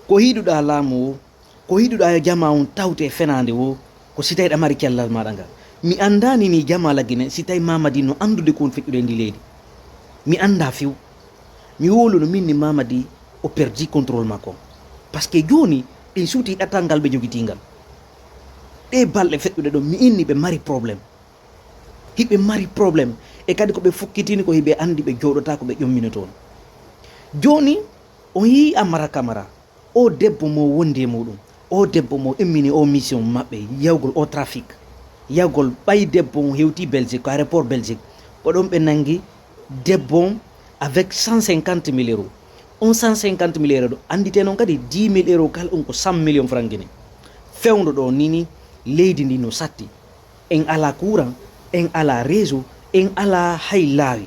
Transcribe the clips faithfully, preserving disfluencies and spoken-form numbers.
Ko hiɗuɗaa laamu o, ko hiɗuɗaa yo jamaa on tawte e fenaande o, ko si tawi ɗa mari cellal maaɗa ngal. Mi anndaani ni jamaa Lagine si tawi Mamadi no anndude ko woni feƴƴude e ndi leydi. Mi anndaa few. Mi wowluno min ni Mamadi o perdi contrôle makko. Parce que jooni ɗin suuti ɗatal ngal ɓe jogitii ngal. Ɗee balɗe feƴƴuɗe ɗon mi inni ɓe mari problème. Hiɓe mari problème. E kadi ko ɓe fukkitini ko hiɓe anndi ɓe jooɗotaa ko ɓe ƴomminoto on. Jooni on yii Amara Camara. O debbo mo wondi e muɗum, o debbo mo immini o mission maɓɓe, yawgol o trafic, yawgol ɓay debbo on hewti Belgique, ko aéroport Belgique, ko ɗon ɓe nangi debbo on avec cent cinquante mille euros. On cent cinquante mille euros ɗo anndite noon kadi dix mille euros kala on ko cent millions franc Guinée. Fewndo ɗo nini leydi ndi no satti. En alaa courant, en alaa réseau, en alaa hay laawi,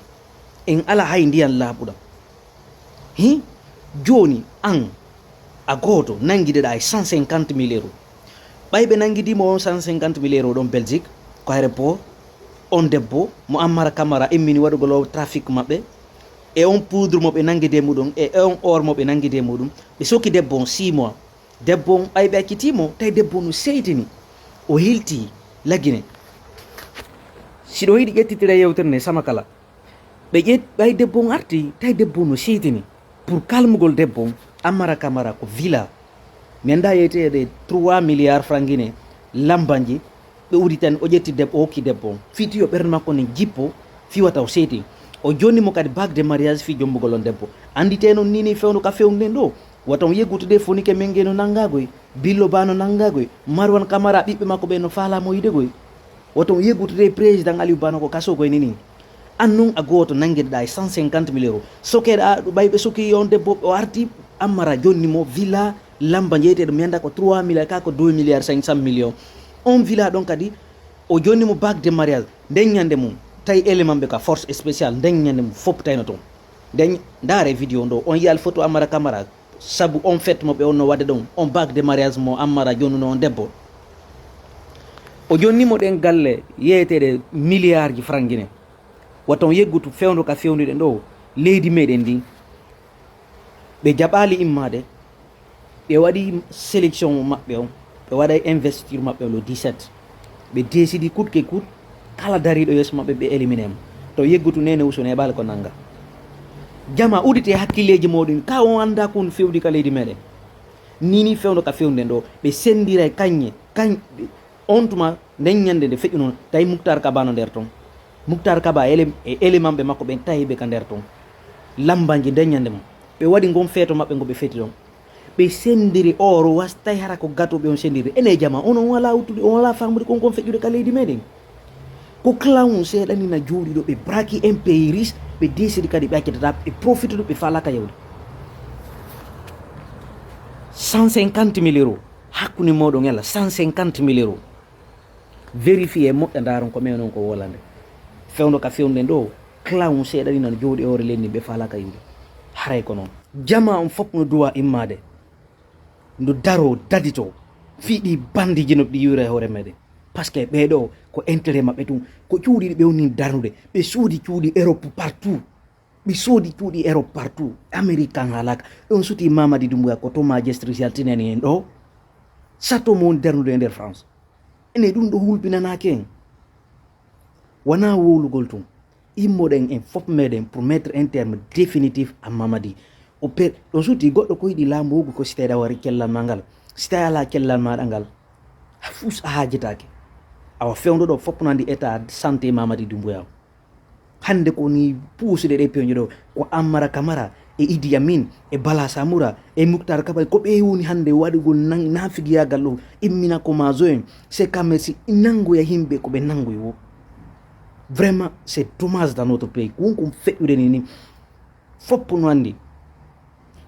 en alaa hay ndiyan laaɓuɗan. Hi, jooni an a gooto nanngideɗaa e cent cinquante mille euros. Ɓay ɓe nanngidii mo on cent cinquante mille euros ɗon Belgique, ko aéroport, on debbo mo Ammara Camara immini waɗugol o trafic maɓɓe, e on poudre mo ɓe nanngidee muɗum, e on or mo ɓe nanngidee muɗum, ɓe soki debbo on six mois. Debbo on ɓay ɓe accitii mo, tawi debbo on no seytini. O hiltii Lagine. Si ɗo yiɗi ƴettitira yewtere nde sama kala. Ɓe ƴetti ɓay debbo on arti, tawi debbo on no seytini. Pour kalmugol debbo on, Amara Camara ko villa. Mi anndaa yeyteede trois milliards franc Guinée, lambanji, ɓe uditani, o ƴetti debbo, o hokki debbo on. Fiti yo ɓernde makko nden jippo, fii wata o seyti. O jonni mo kadi bague de mariage fii jombugol on debbo. Annditee noon ni ni fewndo ka fewndo nden ɗo. Wata on yeggutude Fonike Mengue no nanngagoy, Billo Ba no nanngagoy, Marwan Camara ɓiɓɓe makko ɓe no faalaa mo yidegoy. Wata on yeggutude président Aliou Ba no ko kaso goy ni ni. An noon a gooto nanngideɗaa e cent cinquante mille euros. Sokeɗaa ɗo ɓay ɓe soki on debbo o arti Ammara jonni mo villa lamba jeyteɗo mi annda ko trois milliards ka ko deux milliards cinq cent millions. On villa ɗon kadi o jonni mo bague de mariage nden ñande mum tawi élément ɓe ka force spéciale nden ñande mum fof tawno toon. Nden ndaare vidéo ndo on yiyal photo Ammara Camara sabu on fête mo ɓe onno waɗde ɗon on bague de mariage mo Ammara jonnuno on debbo. O jonni mo ɗen galle yeeteɗe milliard ji franc Guinée. Wata on yeggutu fewndo ka fewnuɗen ɗo leydi meɗen ndin. Ɓe jaɓaali immaade. Ɓe waɗi sélection maɓɓe on. Ɓe waɗay investiture maɓɓe on le dix-sept. Ɓe décidi coûte que coûte kala dariiɗo yeeso maɓɓe ɓe éliminé mo. To yeggutu nene usu neɓaali ko nannga. Jama udite hakkilleeji mooɗon ka on annda ko on fewndi ka leydi meɗen. Ni ni fewndo ka fewnden ɗo ɓe senndiray kañe kañ on tuma nden ñande nde feƴƴuno tawi Muktar Kaba no nder ton. Muktar Kaba e élémantɓe makko ɓen tawi ɓe ka nder ton. Lambanji nden ñande mum ɓe waɗi ngon feeto maɓɓe ngo ɓe feti ɗon. Ɓe senndiri or was tawi hara ko gatoɓe on senndiri ene jama on on wala wuttude on wala famude kon kon feƴƴude ka leydi meɗen. Ko clown seeɗani na jooɗi ɗo ɓe braki un pays riche ɓe décidi kadi ɓe accitata ɓe profite ɗo ɓe falaka yawde. Cent cinquante mille euros hakkunde moɗon ela cent cinquante mille euros. Vérifié moƴƴa ndaron ko men on ko wolande. Fewndo ka fewnden ɗo clown seeɗani na jooɗi ore lenni ɓe falaka yimɓe. Haray ko noon jama on fof no duwa immade. Ndu daro dadito fii ɗi bandiji no ɗi yuura e hoore meɗen. Parce que ɓeeɗo ko intérêt maɓɓe tun ko cuuɗi ɗi ɓe woni darnude. Ɓe soodi cuuɗi Europe partout. Ɓe soodi cuuɗi Europe partout. Amérique kan haalaka ɗon suti Mamadi Dumbuya ko Thomas Jestri yaltinani en ɗo. Sato mo woni darnude e nder France. Ene ɗum ɗo hulɓinanaaki en. Wonaa wowlugol tun. Immoɗen en fof meɗen pour mettre un terme définitif à Mamadi. O per ɗo suti goɗɗo ko yiɗi laamu wogu ko si tawi aɗa wari cellal ma ngal. Si tawi alaa cellal maɗa ngal. Fus a haajetaake. Awa fewndo ɗo fof no anndi état santé Mamadi Dumbuya. Hannde ko ni puusude ɗe peñe ɗo ko Ammara Camara e Idi Amin e Bala Samura e Muktar Kabay ko ɓe woni hannde waɗugol nafigiyaagal ɗo immina ko mazo en se kamesi nanngoya yimɓe ko ɓe nanngoy wo. Vraiment c'est dommage dans notre pays ko wonko feƴƴude ni ni. Foppo no anndi.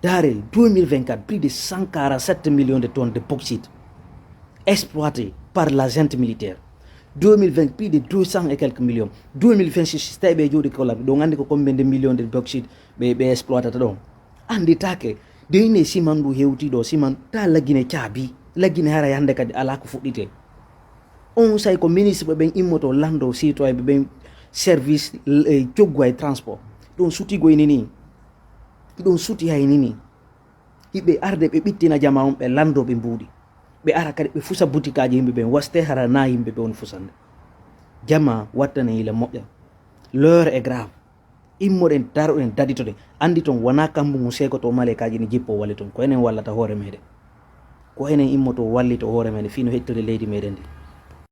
Dare deux mille vingt-quatre plus de cent quarante-sept millions de tonnes de bauxite exploitées par la junte militaire. Deux mille vingt plus de deux cents et quelques millions. Deux mille vingt-six tawi ɓe jooɗi ko labbi ɗon anndi ko combien de millions de bauxite ɓe ɓe exploitata ɗon. Annditaake de ine siman ndu hewti ɗo siman ta laggine caabi laggine hara hannde kadi alaa ko fuɗɗite. On say ko ministre ɓe ɓen immoto lando citoyen ɓe ɓen service coggu hay transport. Ɗum suti goyni ni. Ɗum suti hayni ni. Hiɓe arde ɓe ɓittina jama on, ɓe lando ɓe mbuuɗi. Ɓe ara kadi ɓe fusa butikaaji yimɓe ɓen, waste hara na yimɓe ɓe woni fusande. Jama wattane yila moƴƴa. L'heure est grave. Immoɗen, daroɗen, daditoɗen. Andi ton wona kambu ngu seekoto malaykaaji ni jippo wali ton. Ko enen wallata hoore meɗen. Ko enen immoto wallito hoore meɗen fii no hettode leydi meɗen ndi.